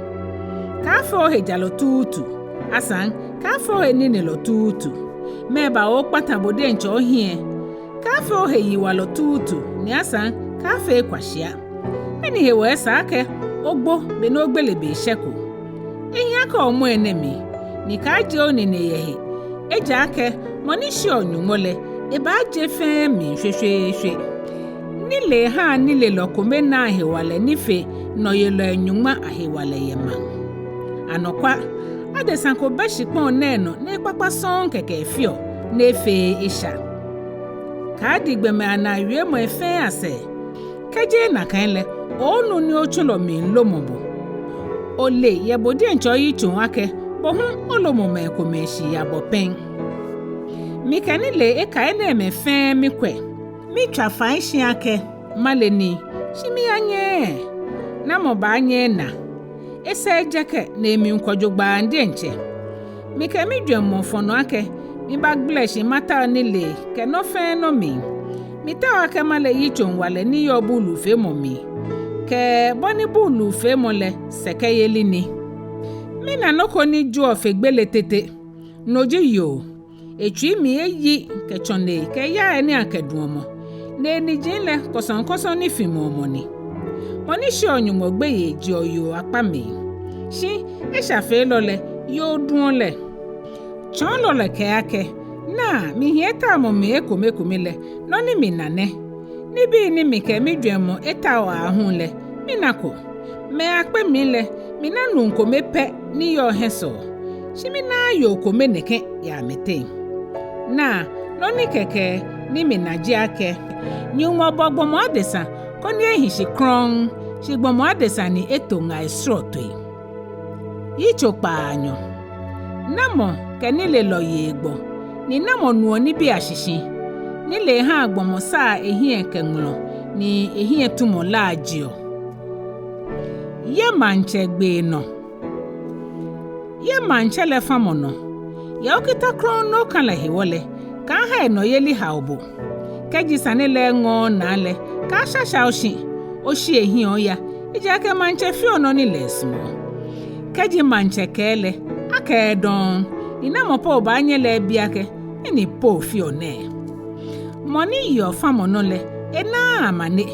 Kaafee ohe jalɔ tuutu, asaŋ kaafee ohe ninelɔ tuutu. Mɛɛba ookpata bo diɛŋtsɛ ohiɛ? Kaafee ohe yiwalɔ tuutu, ni asaŋ kaafee kwashia. Mɛni hewɔ esa akɛ ogbo beni ogbele be shɛko? Ehi akɛ omɔ enɛ mli, ni kaajie onine yɛ he, ejaakɛ mɔ ni sheɔ Nyɔŋmɔ lɛ, ebaaje fɛɛ mli shweshweeshwe. Nilee haa nilelɔ kome naa hewalɛ ni fe nɔyelɔi nyɔŋma ahewalɛ yɛ maŋ. Anɔkwa, adesa ko bɛ shikpɔŋ nɛɛ nɔ ni ekpakpa sɔŋŋ kɛkɛ efeɔ, ni efeee esha. Kaadi gbɔmɛi anaa wiemɔi fɛɛ asɛɛ. Kɛjeee nakai lɛ, oonu ni otsulɔ miilomɔ bo. Ole yɛ bo diɛŋtsɛ oyitsoŋ akɛ, bo hu olomɔ mɛi komɛi shii abɔ pɛŋ. Mikɛ nilee eka enɛɛmɛi fɛɛ mikwɛ. Mitswa fai shi akɛ male nii, shi miyanyɛɛɛ. Namɔ baanyɛ ena? Esɛɛ jɛkɛ ni emli kwɔ jogbaŋŋ diɛŋtsɛ. Mikɛ mijwɛŋmɔ fɔ nɔ akɛ, mibaagbele shi matao nilee kɛ nɔ fɛɛ nɔ mli. Mitao akɛ male yitsoŋwalɛ ni yɔɔ buulufeemɔ mli. kɛ bɔ ni buulufeemɔ lɛ sɛkɛyeli ni. Mina nɔ ko ni joɔ fe gbele tete. No ji yoo. Etsui mli eyi kɛ tsɔnei kɛ yai ni akɛduɔ mɔ. Ni eniji lɛ kɔsɔŋkɔsɔ nifimɔ mɔ ni. Mɔ ni sheɔ Nyɔŋmɔ gbeyei jeɔ yoo akpa mli. Shi eshafeelɔ lɛ, yoo duɔ lɛ. Tsɔɔlɔ lɛ kɛɛ akɛ, naa, mihiɛ taomɔ mli ekomekome lɛ, nɔ ni mina nɛ. Nibii ni mikɛ mijwɛŋmɔ etaoɔ aahu lɛ, minako. Mɛi akpe mli lɛ, mina nuu kome pɛ ni yɔɔ hiɛsɔɔ. Shi minaaa yoo kome nɛkɛ yɛ amɛteŋ. Naa, nɔ ni kɛkɛ ni mina ji akɛ, Nyɔŋmɔ bɔ gbɔmɔ adesa koni ehi shi krɔŋŋ, shi gbɔmɔ adesa ni eto ŋai srɔtoi. Yitso kpaanyɔ. Namɔ kɛ nilelɔ yeɔ gbɔ, ni namɔ nuɔ nibii ashishi? Nilee haa gbɔmɔ saa ehiɛ kɛ ŋmlɔ, ni ehiɛ tumɔ laajeɔ. Ye maŋtsɛ gbee nɔ. Ye maŋtsɛ lɛ famɔ nɔ. Yɛ okita krɔŋŋ ni oka lɛ hewɔ lɛ, kaaha enɔyeli hao bo. Kɛji sane lɛ eŋɔɔɔ naa lɛ, kaashasha oshi, oshi ehiɛ oya, ejaakɛ maŋtsɛ feɔ nɔ ni lɛ esumɔɔ. Kɛji maŋtsɛ kɛɛ lɛ, akɛɛ dɔŋŋ, ni namɔ po baanyɛ lɛ abi akɛ, mɛni po feɔ nɛɛ? Mɔ ni yeɔ famɔ nɔ lɛ, enaaa amane.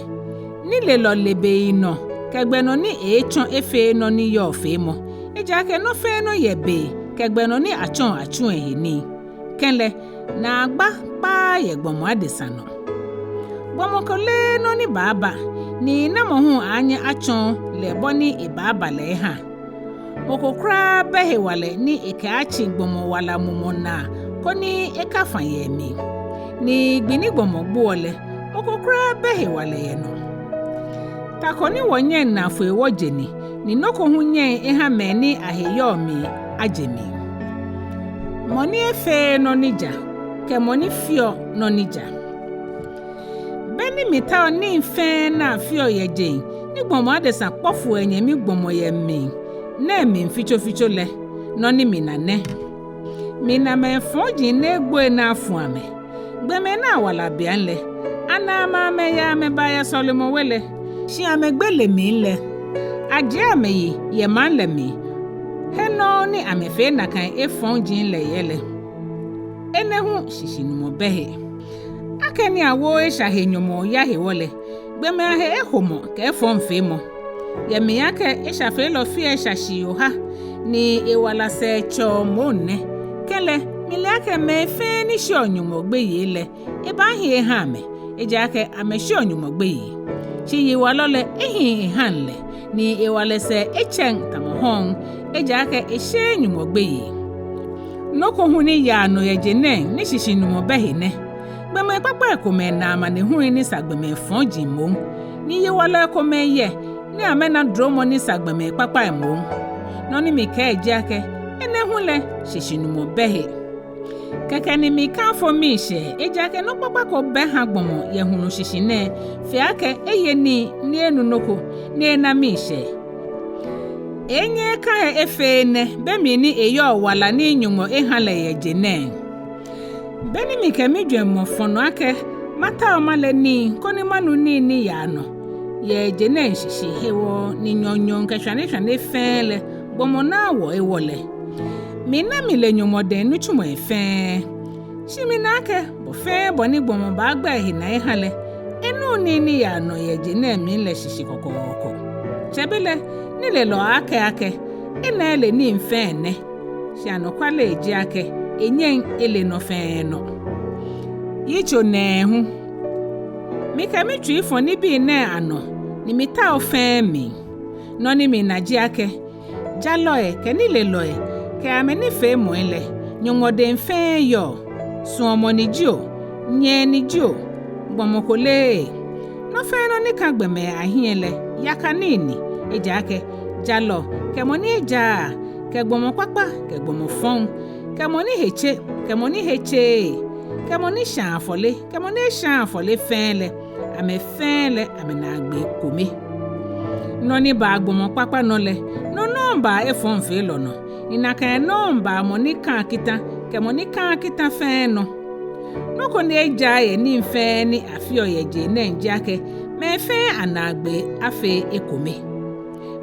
Nilelɔ le be nɔ kɛ gbɛ nɔ ni eeetsɔ efee nɔ ni yɔɔ feemɔ, ejaakɛ nɔ fɛɛ nɔ yɛ be kɛ gbɛ nɔ ni atsɔɔ atsuɔ ehe nii. Kɛlɛ, naagba kpaaa yɛ gbɔmɔ adesa nɔ. Gbɔmɔ ko leee nɔ ni baaba, ni namɔ hu aaanyɛ atsɔɔ lɛ bɔ ni ebaaba lɛ eha? Mɔ ko kwraa bɛ hewalɛ ni ekɛaatsĩ gbɔmɔ wala mumɔ naa koni ekafã yɛ emli. Ni gbi ni gbɔmɔ gboɔ lɛ, mɔ ko kwraa bɛ hewalɛ yɛ nɔ. Ta ko ni wɔnyɛŋ naa foi wɔje ni, ni nɔ ko hu nyɛŋ eha mɛi ni ahe yɔɔ mli aje mli. Mɔ ni efeee nɔ ni ja, kɛ mɔ ni feɔ nɔ ni ja. Be ni mitaoɔ nii fɛɛ ni afeɔ yɛ jeŋ ni gbɔmɔ adesa kpɔfuɔ enyɛmi gbɔmɔ yɛ mli nɛɛ mli fitsofitso lɛ, nɔ ni mina nɛ. Mina mɛi fɔji ni egboi ni afu amɛ. Gbɔmɛi ni awala beiaŋ lɛ, anaa amɛ amɛyaa amɛbaa yɛ sɔlemɔwe lɛ, shi amɛgbele mli lɛ, ajie amɛ yi yɛ maŋ lɛ mli, he nɔŋŋ ni amɛfee nakai efɔji lɛ yɛ lɛ. Enɛ hu shishinumɔ bɛ he. Akɛni awooo esha he nyɔmɔwoo hewɔ lɛ, gbɔmɛi ahe eho mɔ kɛ efɔŋfeemɔ. Yɛ mli akɛ eshafeelɔ feɔ esha shii oha, ni ewala sɛɛ tsɛɔ moŋ nɛ. Kɛlɛ, mile akɛ mɛi fɛɛ ni sheɔ Nyɔŋmɔ gbeyei lɛ, ebaahi eha amɛ, ejaakɛ amɛsheɔ Nyɔŋmɔ gbeyei. Shi yiwalɔ lɛ, ehiŋ ehaŋ lɛ, ni ewala sɛɛ etsɛŋ tamɔ hɔŋ, ejaakɛ esheee Nyɔŋmɔ gbeyei. Nɔ ko hu ni yaa nɔ yɛ je nɛŋ ni shishinumɔ bɛ he nɛ. Gbɔmɛi kpakpai komɛi naa amanehului ni sa gbɔmɛi fɔji moŋ, ni yiwalɔi komɛi yɛ ni amɛna duromɔ ni sa gbɔmɛi kpakpai moŋ. Nɔ ni mikɛɛ ji akɛ, enɛ hu lɛ shishinumɔ bɛ he. Kɛkɛ ni mikafo miishɛɛ, ejaakɛ nɔ kpakpa ko bɛ ha gbɔmɔ yɛ hulu shishi nɛɛ, fe akɛ eye nii ni enu nɔ ko ni ena miishɛɛ. Enyɛ eka he efee enɛ, be mli ni eyɔɔ wala ni Nyɔŋmɔ eha lɛ yɛ je nɛŋ. Be ni mikɛ mijwɛŋmɔ fɔ nɔ akɛ, matao male nii, koni manu nii ni yaa nɔ yɛ je nɛŋ shishi hewɔ ni nyɔɔŋnyɔɔŋ kɛ shwane shwane fɛɛ lɛ, gbɔmɔ naa wɔ ewɔ lɛ, mina mile Nyɔŋmɔ dɛŋ nitsumɔi fɛɛ. Shi mina akɛ, bɔ fɛɛ bɔ ni gbɔmɔ baagba ehe naa eha lɛ, enuuu nii ni yaa nɔ yɛ je nɛɛ mli lɛ shishi kɔkɔɔkɔ. Tsɛbelɛ, nilelɔ akɛɛ akɛ, enɛ ele nii fɛɛ nɛ. Shi anɔkwale ji akɛ, enyɛŋ ele nɔ fɛɛ nɔ. Yitso nɛɛhu. Mikɛ mitsui fɔ nibii nɛɛ anɔ, ni mitao fɛɛ mli. Nɔ ni mina ji akɛ, jalɔi kɛ nilelɔi kɛ amɛnifeemɔi lɛ, Nyɔŋmɔ dɛŋ fɛɛ yɔɔ, suɔmɔ ni jio, nyɛɛ ni jio, gbɔmɔ ko leee. Nɔ fɛɛ nɔ ni ka gbɔmɛi ahiɛ lɛ, yaka nii ni, ejaakɛ jalɔ kɛ mɔ ni ejaaa, kɛ gbɔmɔ kpakpa kɛ gbɔmɔ fɔŋ, kɛ mɔ ni he tse kɛ mɔ ni he tseee, kɛ mɔ ni shaa afɔle kɛ mɔ ni eshaaa afɔle fɛɛ lɛ, amɛ fɛɛ lɛ amɛnaagbee kome. Nɔ ni baa gbɔmɔ kpakpa nɔ lɛ, no nɔŋŋ baa efɔŋfeelɔ nɔ, ni nakai nɔŋŋ baa mɔ ni kaa kita kɛ mɔ ni kaaa kita fɛɛ nɔ. Nɔ ko ni ejaaa yɛ nii fɛɛ ni afeɔ yɛ je nɛŋ ji akɛ, Mɛi fɛɛ anaagbee afee ekome.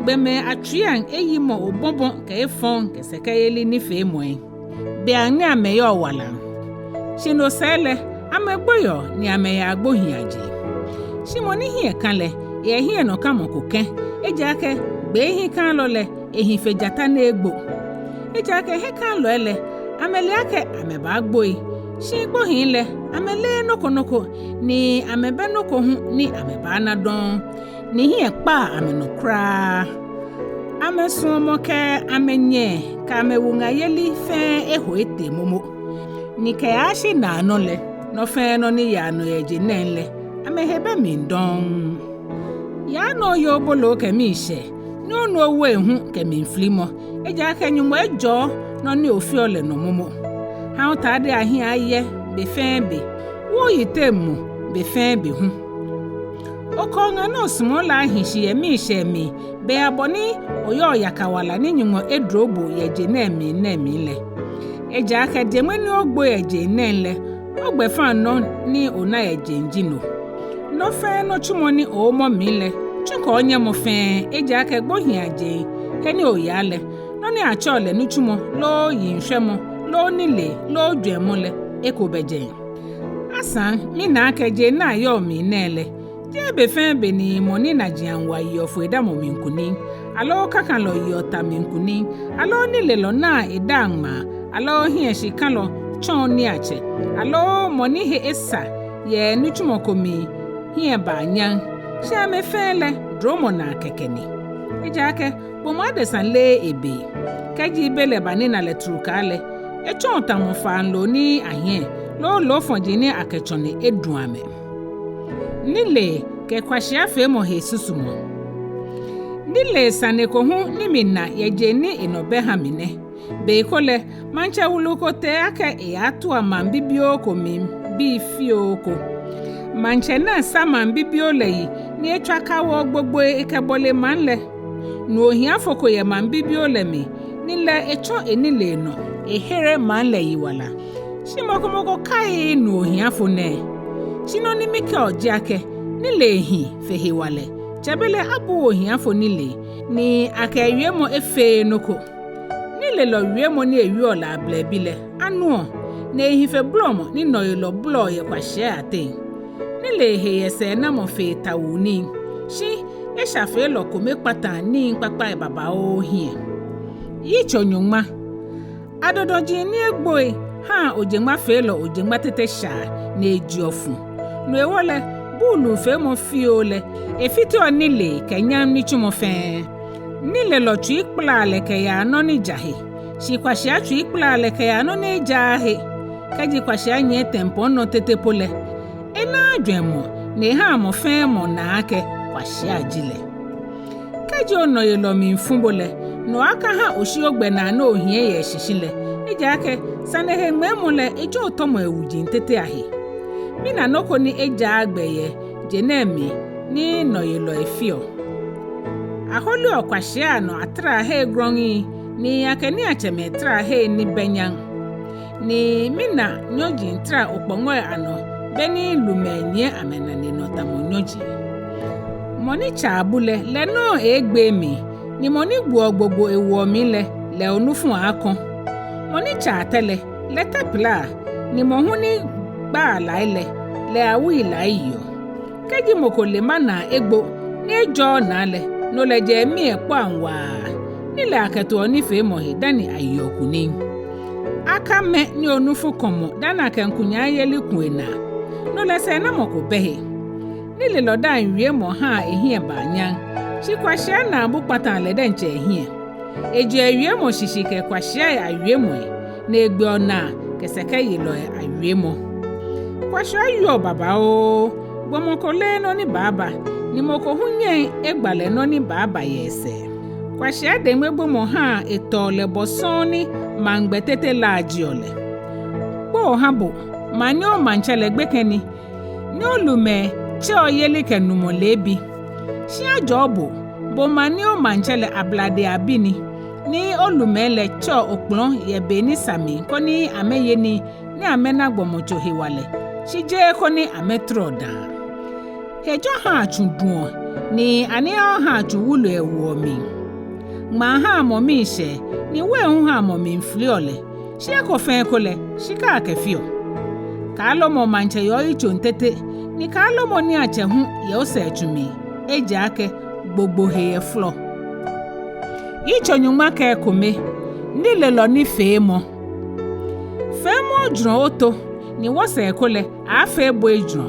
Gbɔmɛi atsuiiaŋ eyimɔ obɔbɔ kɛ efɔŋ kɛ sɛkɛyeli nifeemɔi, beiaŋ ni amɛyɔɔ walaŋ. Shi no sɛɛ lɛ, amɛgboiɔ ni amɛyaa gbohiiaje. Shi mɔ ni hiɛ kã lɛ, eyɛ hiɛnɔkãmɔ ko kɛ̃, ejaakɛ gbee hiɛkãalɔ lɛ, ehi fe jata ni egbo. Ejaakɛ hiɛkãalɔi lɛ, amɛle akɛ amɛbaagboi, shi gbohii lɛ, amɛleee nɔ ko nɔ ko, ni amɛbɛ nɔ ko hu ni amɛbaana dɔŋŋ, ni hiɛ kpaa amɛnɔ kwraa. Amɛsuɔmɔ kɛ amɛnyɛɛ kɛ amɛwuŋayeli fɛɛ eho etee momo. Ni kɛyaashi naanɔ lɛ, nɔ fɛɛ nɔ ni yaa nɔ yɛ je nɛɛŋ lɛ, amɛhe bɛ mli dɔŋŋ. Yaa ni oye oboloo kɛ miishɛɛ, ni onu owein hu kɛ mliflimɔ, ejaakɛ Nyɔŋmɔ ejɔɔ nɔ ni ofeɔ lɛ nɔ momo. Ha otadei ahiɛ ayɛ be fɛɛ be, wo oyiteŋ mu be fɛɛ be hu. Okɛ oŋa ni osumɔɔ lɛ ahi shi yɛ miishɛɛ mli, be abɔ ni oyɔɔ yaka wala ni Nyɔŋmɔ eduro bo yɛ je nɛɛ mli nɛɛ mli lɛ. Ejaakɛ jeŋmɛ ni ogbo yɛ je nɛɛŋ lɛ, ogbɛfaŋnɔ ni ona yɛ jeŋ ji no. Nɔ fɛɛ nɔ tsumɔ ni oomɔ mli lɛ, tsu kɛ onyɛmɔ fɛɛ, ejaakɛ gbohiiaje he ni oyaa lɛ, nɔ ni atsɛɔ lɛ nitsumɔ loo yiŋshwɛmɔ loo nilee loo jwɛŋmɔ lɛ, eko bɛ jɛi. Asaŋ mina akɛ je ni ayɔɔ mli nɛɛ lɛ, jeee be fɛɛ be ni mɔ ni najiaŋ wa yeɔ foidamɔ mli kunim, aloo kãkãlɔ yeɔ ta mli kunim, aloo nilelɔ naa edaaŋ ŋmaa, aloo hiɛshikãlɔ tsɔɔ niiatsɛ, aloo mɔ ni he esa yɛ nitsumɔ ko mli hiɛ baa nyam. Shi amɛ fɛɛ lɛ, duromɔ naa kɛkɛ ni. Ejaakɛ gbɔmɔ adesa leee ebe. Kɛji belɛ banina lɛ trukaa lɛ, etsɔɔ tamɔ faaŋ loo ni ahiɛ, loo loofɔji ni akɛ tsɔne edu amɛ. Nilee kɛ kwashiafeemɔ he susumɔ. Nilee sane ko hu ni mina yɛ je ni enɔ bɛ ha mi nɛ. Be ko lɛ, maŋtsɛ wulu ko tee akɛ eyaatua maŋ bibioo ko mli bii fioo ko. Maŋtsɛ nɛɛ sa maŋ bibioo lɛ yi ni etswa kawo gbogboi ekɛbɔle maŋ lɛ. Nuu ohiafo ko yɛ maŋ bibioo lɛ mli, ni lɛ etsɔ enilee nɔ ehere maŋ lɛ yiwala. Shi mɔ ko mɔ ko kaiii nuu ohiafo nɛɛ. Shi nɔ ni mikɛɔ ji akɛ, nilee hi fe hewalɛ, tsɛbelɛ abuuu ohiafo nilee, ni akɛ ewiemɔ efeee nɔ ko. Nilelɔ wiemɔ ni ewieɔ lɛ ablɛbi lɛ, anuɔ, ni ehi fe bolɔmɔ ni nɔyelɔ bolɔɔ yɛ kwashiai ateŋ. Nilee he yɛ sɛɛnamɔ fe tawuu nii, shi eshafeelɔ kome kpataa nii kpakpai babaoo hiɛ. Yitso nyɔŋma. Adɔdɔji ni egboi haa ojeŋmafeelɔ ojeŋma tete shaa ni ejeɔ fu. No hewɔ lɛ, buulufeemɔ fioo lɛ, efiteɔ nilee kɛ nyam nitsumɔ fɛɛ. Nilelɔ tsui kpalaa lɛ kɛyaa nɔ ni ja he, shi kwashia tsui kpalaa lɛ kɛyaa nɔ ni ejaaa he. Kɛji kwashia nyiɛ tɛmpɔŋ nɔ tete po lɛ, enaaa jwɛŋmɔ, ni ehaa mɔ fɛɛ mɔ naa akɛ kwashia ji lɛ. Kɛji onɔyelɔ miifu bo lɛ, no akaha oshi ogbɛnaa ni ohiɛ yɛ eshishi lɛ, ejaakɛ sane he ŋmɛɛmɔ lɛ, ejɔɔ tɔmɔi wuji tete ahe. Mina nɔ ko ni ejaaa gbɛ yɛ je nɛɛ mli ni nɔyelɔi feɔ. Aholiɔ kwashiai anɔ atarahei grɔŋŋi, ni akɛ niiatsɛmɛi tarahei ni bɛ nyam. Ni mina nyɔji tara okpɔŋɔi anɔ, beni lumɛi nyiɛ amɛnane nɔ tamɔ nyɔji. Mɔ ni tsaa bu lɛ, lɛ nɔŋŋ eegbee mli, ni mɔ ni gbuɔ gbogbo ewoɔ mli lɛ, lɛ onufu aaakɔ. Mɔ ni tsaa tɛ lɛ, lɛ tɛ pilaa, ni mɔ hu ni gbaa lai lɛ, lɛ awui lai yeɔ. Kɛji mɔ ko lema naa egbo, ni ejɔɔɔ naa lɛ, no lɛ jɛ emii ekpɔiaŋ waa, ni lɛ akɛtoɔ nifeemɔ he dani ayeɔ kunim. Akamɛ ni onufu kɔ mɔ dani akɛ ŋkunyaayeli ku enaa, no lɛ sɛɛnamɔ ko bɛ he. Nilelɔ daaŋ wiemɔ haa ehiɛ baa nyam, shi kwashia naabu kpataa lɛ diɛŋtsɛ ehiɛ. Ejeɔ ewiemɔ shishi kɛ kwashiai awiemɔi, ni egbeɔ naa kɛ sɛkɛyelɔi awiemɔ. Kwashia wieɔ babaoo, gbɔmɔ ko leee nɔ ni baaba, ni mɔ ko hu nyɛŋ egba lɛ nɔ ni baaba yɛ esɛɛ. Kwashia deŋmegbomɔ haa etɔɔ lɛ bɔ sɔŋŋ ni maŋ gbɛ tete laajeɔ lɛ. Kpoo ha bo, maŋ ni omaŋtsɛ lɛ gbekɛ ni, ni olumɛi tsɛɔ yelikɛnumɔ leebi. Shi ajɔɔ bo, bo maŋ ni omaŋtsɛ lɛ abladei abi ni, ni olumɛi lɛ tsɛɔ okplɔ̃ yɛ be ni sa mli koni amɛye nii ni amɛna gbɔmɔtso hewalɛ, shi jeee koni amɛtɔrɔ dãa. Hejɔ̃ haa tsu duɔ, ni anihaoo haa tsu wulu ewoɔ mli. Ŋmaa haa mɔ mii shɛɔ, ni wein hu haa mɔ mli filiɔ lɛ, shi eko fɛɛ eko lɛ, shika akɛfeɔ. Kaalomɔ maŋtsɛ yɛ oyitsoŋ tete, ni kaalomɔ niiatsɛ hu yɛ osɛɛtsu mli, ejaakɛ gbogbo he yɛ flɔ. Yitso nyɔŋma kɛ ekome. Nilelɔ nifeemɔ. Feemɔ ojurɔ oto, ni wɔsɛɛ ko lɛ, aaafee bo ejurɔ.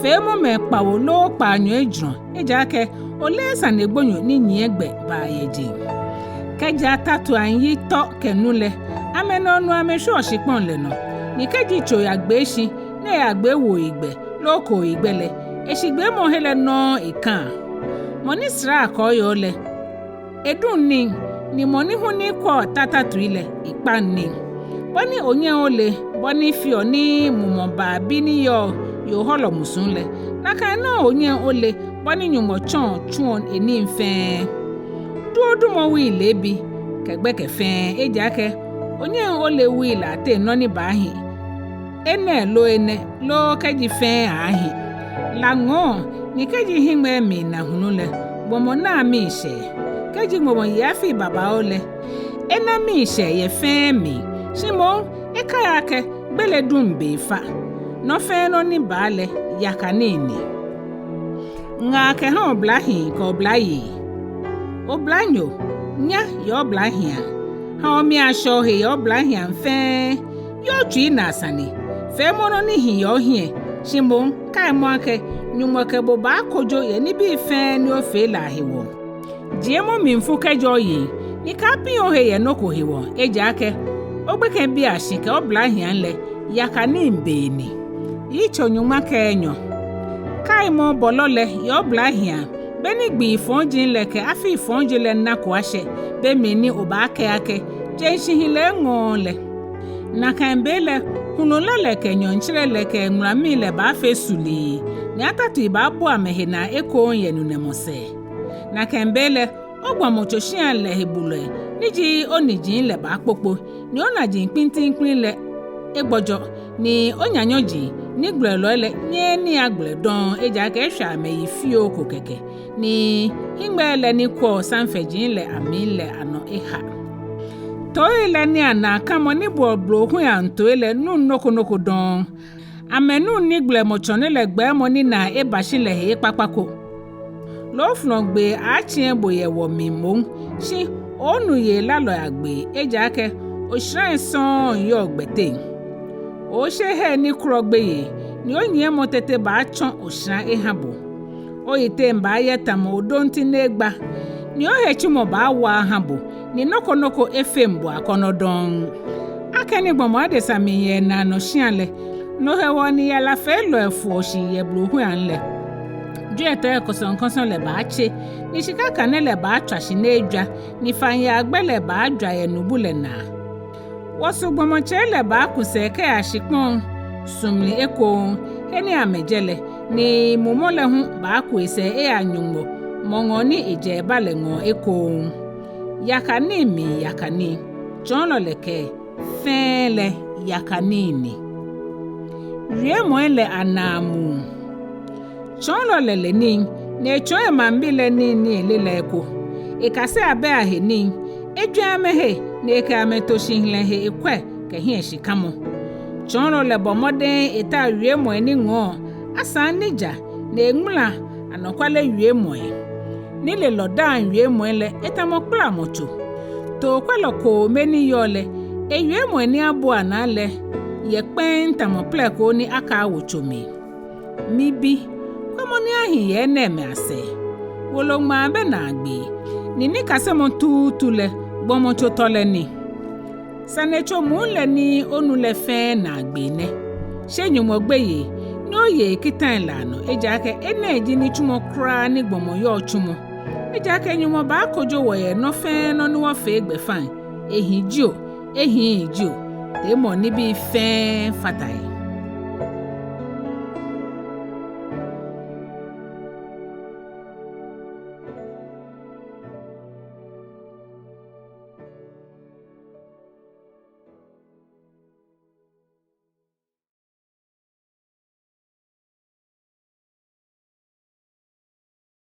Feemɔ mɛi kpawo loo kpaanyɔ ejurɔ, ejaakɛ oleee sane gbonyo ni nyiɛ gbɛ baa yɛ jeŋ. Kɛji atatuiaŋ yi tɔ kɛ nu lɛ, amɛnɔ nu amɛshwieɔ shikpɔŋ lɛ nɔ, ni kɛji tso yagbee shi, ni eyagbee wuoyigbɛ loo kooyigbɛ lɛ, eshigbeemɔhe lɛ nɔŋŋ ekãa. Mɔ ni sraa kɔɔyɔɔ lɛ, eduŋ nii, ni mɔ ni hu ni kwɛɔ ta tatui lɛ, ekpaŋ nii. Bɔ ni onyɛŋ ole bɔ ni feɔ ni mumɔ baa bi ni yɔɔ yoo hɔlɔ musuŋ lɛ, nakai nɔŋŋ onyɛŋ ole bɔ ni Nyɔŋmɔ tsɔɔ tsuɔ enii fɛɛ. Du odumɔ wui leebi kɛ gbɛkɛ fɛɛ, ejaakɛ onyɛŋ ole wui lɛ ateŋ nɔ ni baahi, enɛ loo enɛ, loo kɛji fɛɛ aaahi. La ŋɔɔ, ni kɛji hiŋmɛi miina hulu lɛ, gbɔmɔ naa miishɛɛ. Kɛji gbɔmɔ ye afii babaoo lɛ, ena miishɛɛ yɛ fɛɛ mli, shi moŋ ekai akɛ gbele duŋ be fa. Nɔ fɛɛ nɔ ni baa lɛ, yaka nii ni. Ŋaa kɛha oblahii kɛ oblayei. Oblanyo, nya yɛ oblahii aŋ. Ha omii ashɛ ohe yɛ oblahii aŋ fɛɛ. Yɛ otsui naa sane. Feemɔ nɔ ni hi yɛ ohiɛ, shi moŋ kaimɔ akɛ Nyɔŋmɔ kɛ bo baakojo yɛ nibii fɛɛ ni ofee lɛ ahewɔ. Jiemɔ mlifu kɛjɛ oyiŋ, ni kaapiŋ ohe yɛ nɔ ko hewɔ, ejaakɛ ogbekɛbiiashi kɛ oblahii aŋ lɛ, yaka nii be ni. Yitso nyɔŋma kɛ enyɔ. Kaimɔ obɔlɔ lɛ yɛ oblahii aŋ, be ni gbii fɔji lɛ kɛ afii fɔji lɛ nako ashɛ, be mli ni obaakɛɛ akɛ, jeŋ shihilɛ eŋɔɔɔ lɛ. Nakai be lɛ, hulu la lɛ kɛ nyɔɔŋtsere lɛ kɛ ŋulamii lɛ baafee sulii, ni atatui baabua amɛhe naa ekoŋŋ yɛ nunɛmɔ sɛɛ. Nakai be lɛ, ogbɔmɔtso shia lɛ he bulɔi ni ji oniji lɛ baakpokpo, ni onaji kpintiŋkpin lɛ egbɔjɔ, ni onyanyɔji ni gbɛlɛlɔi lɛ nyɛɛɛ nii agbɛlɛ dɔŋŋ, ejaakɛ eshwɛ amɛyi fioo ko kɛkɛ, ni hiŋmɛi lɛ ni kwɛɔ samfɛji lɛ amli lɛ anɔ eha. Tooi lɛ ni anaa kamɔ ni buɔ blohui aŋ tooi lɛ nuŋ nɔ ko nɔ ko dɔŋŋ. Amɛnuŋ nigbɛlɛmɔ tsɔne lɛ gbɛɛmɔ ni naa eba shi lɛ he ekpakpa ko. Loofɔlɔ gbee aaatsĩ ebo yɛ wɔmli moŋ, shi oonu yei lalɔi agbee, ejaakɛ osharai sɔŋŋ yɔɔ gbɛteŋ. Oooshe hei ni kwɔlɔ gbeyei, ni onyiɛmɔ tete baatsɔ oshara eha bo. Oyiteŋ baayɛ tamɔ odonti ni egba, ni ohetsumɔ baawa aha bo, ni nɔ ko nɔ ko efeŋ bo akɔnɔ dɔŋŋ. Akɛni gbɔmɔ adesa miiya naanɔ shia lɛ, no hewɔ ni yarafeelɔi foɔ shi yɛ blohui aŋ lɛ. Jwiɛtɛi kɔsɔŋkɔsɔ lɛ baatse, ni shika kane lɛ baatswa shi ni ejwa, ni faŋyaa gbɛ lɛ baajwa yɛ nubu lɛ naa. Wɔsu gbɔmɔtsei lɛ baaku sɛɛ kɛya shikpɔŋ su mli ekoŋŋ, he ni amɛjɛ lɛ, ni mumɔ lɛ hu baaku esɛɛ eya Nyɔŋmɔ mɔ ŋɔɔ ni ejɛ eba lɛ ŋɔɔ ekoŋŋ. Yakanii mli yakanii, tsɔɔlɔ lɛ kɛɛ, fɛɛ lɛ yakanii ni. Wiemɔi lɛ anaamuu. Tsɔɔlɔ lɛ le nii, ni etsɔɔ emaŋbii lɛ nii ni ele lɛ eko. Ekase abɛi ahe nii, ejwɛŋ amɛhe, ni ekɛ amɛ to shihilɛ he ekwɛ kɛ hiɛshikamɔ. Tsɔɔlɔ lɛ bɔ mɔdɛŋ eta wiemɔi ni ŋɔɔ, asaŋ ni ja, ni eŋmala anɔkwale wiemɔi. Nilelɔ daaŋ wiemɔi lɛ etamɔ kplamɔtso. Tookwɛlɔ koome ni yɔɔ lɛ, ewiemɔi ni abuaa naa lɛ yɛ kpɛŋŋ tamɔ plɛkoo ni akaawo tso mli. Mibi, kwɛmɔ ni ahi yɛ enɛɛmɛi asɛɛ. Woloŋmaa bɛ naagbee, ni nikasemɔ tuutu lɛ, gbɔmɔtso tɔlɛ ni. Sanetso muu lɛ ni onu lɛ fɛɛ naagbee nɛ. She Nyɔŋmɔ gbeyei, ni oye ekitai lɛ anɔ, ejaakɛ enɛ ji nitsumɔ kwraa ni gbɔmɔ yɔɔ tsumɔ. Ejaakɛ Nyɔŋmɔ baakojo wɔ yɛ nɔ fɛɛ nɔ ni wɔfee gbɛfaŋ, ehi jio, ehiii jio, teemɔŋ nibii fɛɛ fata he.